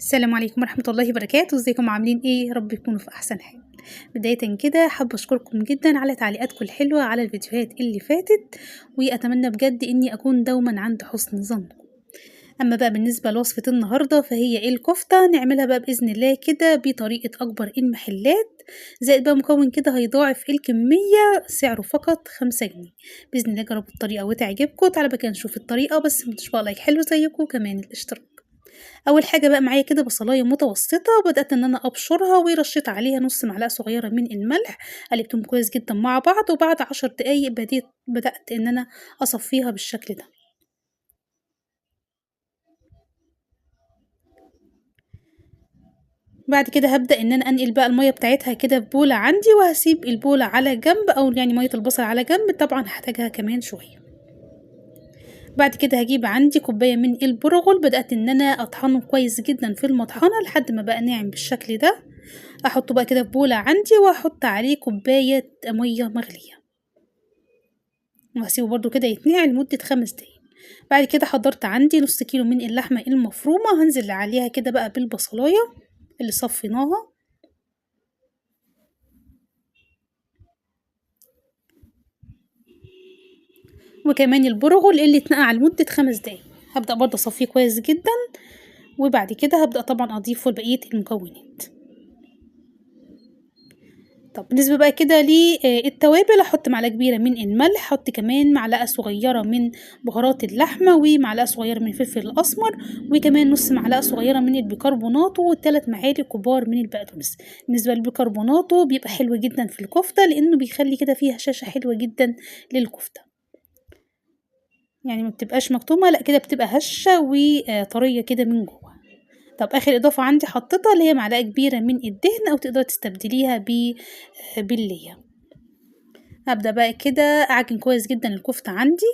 السلام عليكم ورحمة الله وبركاته. ازيكم عاملين ايه؟ يا رب تكونوا في احسن حال. بداية كده حابة اشكركم جدا على تعليقاتكم الحلوة على الفيديوهات اللي فاتت، واتمنى بجد اني اكون دوما عند حسن ظنكم. اما بقى بالنسبة لوصفة النهاردة فهي الكفتة، نعملها بقى بإذن الله كده بطريقة اكبر المحلات، زائد بقى مكون كده هيضاعف الكمية، سعره فقط 5 جنيه. بإذن الله جربوا الطريقة وتعجبكم. تعالوا بقى كده نشوف الطريقة، بس ما تنسوش بقى لايك حلو زيكم وكمان الاشتراك. اول حاجة بقى معايا كده بصلايه متوسطه، بدات ان انا ابشرها ورشيت عليها نص معلقه صغيرة من الملح، قلبتهم كويس جدا مع بعض، وبعد 10 دقايق بدات ان انا اصفيها بالشكل ده. بعد كده هبدا ان انا انقل بقى المية بتاعتها كده في بوله عندي، وهسيب البوله على جنب، او يعني مية البصل على جنب، طبعا هحتاجها كمان شوية. بعد كده هجيب عندي كوباية من البرغل، بدأت ان انا اطحنه كويس جدا في المطحنة لحد ما بقى ناعم بالشكل ده. احطه بقى كده في بولة عندي، واحط عليه كوباية مية مغلية، وهسيبه برضو كده يتنقع لمدة 5 دقايق. بعد كده حضرت عندي نص كيلو من اللحمة المفرومة، هنزل عليها كده بقى بالبصلاية اللي صفيناها، وكمان البرغل اللي اتنقع لمدة 5 دقايق. هبدأ برضه اصفيه كويس جدا، وبعد كده هبدأ طبعا اضيفه لبقية المكونات. طب بالنسبة بقى كده للتوابل، احط معلقة كبيرة من الملح، احط كمان معلقة صغيرة من بهارات اللحمة، ومعلقة صغيرة من الفلفل الاسمر، وكمان نص معلقة صغيرة من البيكربونات، وثلاث معالق كبار من البقدونس. بالنسبة للبيكربونات بيبقى حلو جدا في الكفتة، لانه بيخلي كده فيه هشاشة حلوة جدا للكفتة، يعني ما بتبقاش مكتومة، لا كده بتبقى هشة وطرية كده من جوه. طب اخر اضافة عندي حطيتها اللي هي معلقة كبيرة من الدهن، او تقدر تستبدليها باللية. هبدأ بقى كده اعجن كويس جدا الكفتة عندي،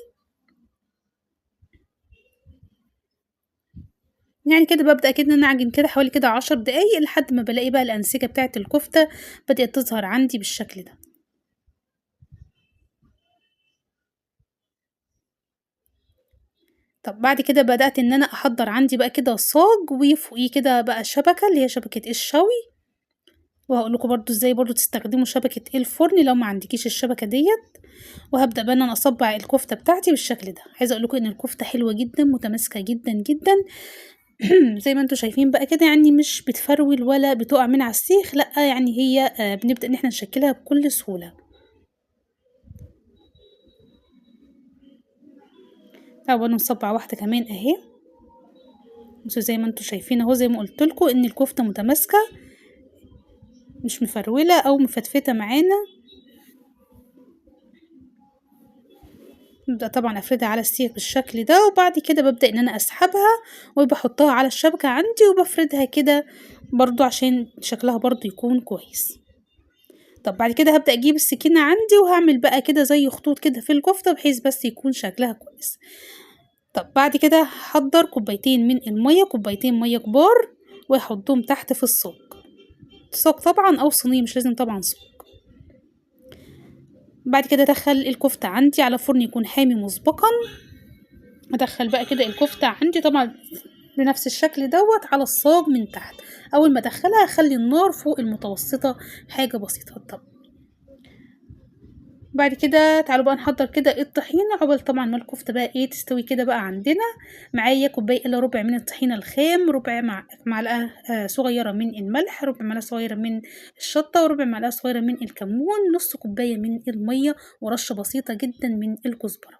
يعني كده ببدأ كده ان انا اعجن كده حوالي كده 10 دقايق لحد ما بلاقي بقى الانسجة بتاعت الكفتة بدأت تظهر عندي بالشكل ده. طب بعد كده بدأت ان انا احضر عندي بقى كده صاج، وفوقيه كده بقى شبكة اللي هي شبكة الشوي، وهقول لكم برضو ازاي برضو تستخدموا شبكة الفرن لو ما عندكيش الشبكة ديت. وهبدأ بقى ان انا اصبع الكفتة بتاعتي بالشكل ده. عايزة اقول لكم ان الكفتة حلوة جدا، متماسكة جدا جدا زي ما انتم شايفين بقى كده، يعني مش بتفرول ولا بتقع من على السيخ، لا يعني هي بنبدأ ان احنا نشكلها بكل سهولة. طب انا مصبعه واحدة كمان اهي، بصوا زي ما انتم شايفين اهو، زي ما قلت لكم ان الكفتة متماسكة مش مفروله او مفتفته معانا. ببدا طبعا افردها على السيخ بالشكل ده، وبعد كده ببدا ان انا اسحبها وبحطها على الشبكة عندي، وبفردها كده برضو عشان شكلها برضو يكون كويس. طب بعد كده هبدأ اجيب السكينة عندي، وهعمل بقى كده زي خطوط كده في الكفتة بحيث بس يكون شكلها كويس. طب بعد كده هحضر كوبايتين من المية، كوبايتين مية كبار، واحطهم تحت في الصاج، صاج طبعا او صينية، مش لازم طبعا صاج. بعد كده ادخل الكفتة عندي على فرن يكون حامي مسبقا. ادخل بقى كده الكفتة عندي طبعا بنفس الشكل دوت على الصاج من تحت. اول ما ادخلها اخلي النار فوق المتوسطة، حاجة بسيطة. طب بعد كده تعالوا بقى نحضر كده الطحينة، عقبال طبعا ما الكفتة بقى ايه تستوي كده بقى عندنا. معايا كوباية الا ربع من الطحينة الخام، ربع معلقة صغيرة من الملح، ربع معلقة صغيرة من الشطة، وربع معلقة صغيرة من الكمون، نص كوباية من المية، ورشة بسيطة جدا من الكزبرة.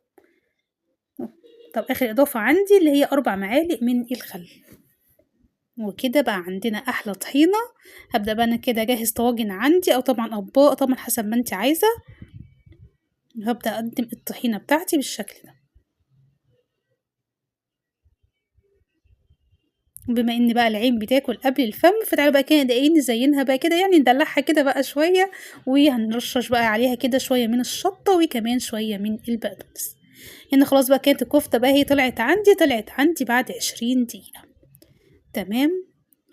طب اخر اضافة عندي اللي هي 4 معالق من الخل. وكده بقى عندنا احلى طحينة. هبدأ بقى انا كده اجهز طواجن عندي، او طبعا اطباق طبعا حسب ما انت عايزة. هبدأ اقدم الطحينة بتاعتي بالشكل ده. بما ان بقى العين بتاكل قبل الفم، فتعالوا بقى كده ايه نزينها بقى كده، يعني ندلعها كده بقى شوية، وهنرشش بقى عليها كده شوية من الشطة، وكمان شوية من البقدونس. هنا خلاص بقى كانت الكفتة بقى هي طلعت عندي بعد 20 دقيقة. تمام.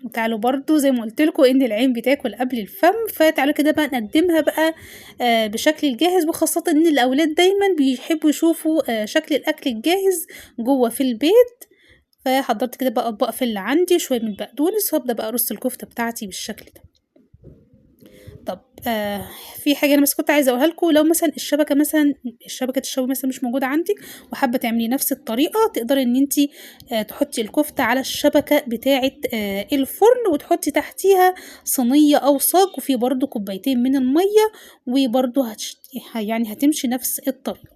وتعالوا برضو زي ما قلت لكم ان العين بتاكل قبل الفم، فتعالوا كده بقى نقدمها بقى بشكل الجاهز، وخاصة ان الاولاد دايما بيحبوا يشوفوا شكل الاكل الجاهز جوه في البيت. فحضرت كده بقى اطباق في اللي عندي شوية من البقدونس، وهبدا بقى ارص الكفتة بتاعتي بالشكل ده. طب في حاجة انا بس كنت عايزه اقولها لكم، لو مثلا الشبكة مثلا شبكة الشوي مثلا مش موجودة عندك وحابة تعملي نفس الطريقة، تقدري ان انت تحطي الكفتة على الشبكة بتاعه الفرن، وتحطي تحتيها صينية او صاج، وفي برضو كوبايتين من المية، وبرضو يعني هتمشي نفس الطريقة.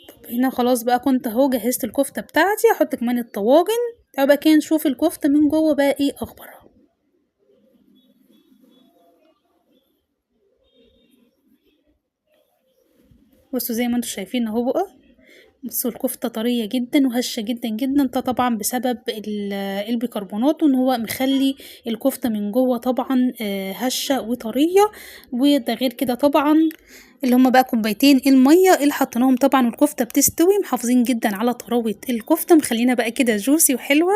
طب هنا خلاص بقى كنت اهو جهزت الكفتة بتاعتي، هحط كمان الطواجن. تعالوا بقى كده نشوف الكفتة من جوه بقى ايه اخبارها. بصوا زي ما انتم شايفين اهو بقى، بصوا الكفتة طرية جدا وهشة جدا جدا، ده طبعا بسبب البيكربونات، وان هو مخلي الكفتة من جوه طبعا هشة وطرية. وده غير كده طبعا اللي هما بقى كوبايتين المية اللي حطيناهم طبعا والكفتة بتستوي، محافظين جدا على طراوة الكفتة، مخلينا بقى كده جوسي وحلوة.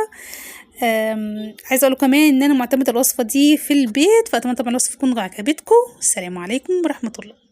عايزة اقول كمان ان انا معتمدة الوصفة دي في البيت، فاتمنى طبعا الوصفة تكون عجبتكم. السلام عليكم ورحمة الله.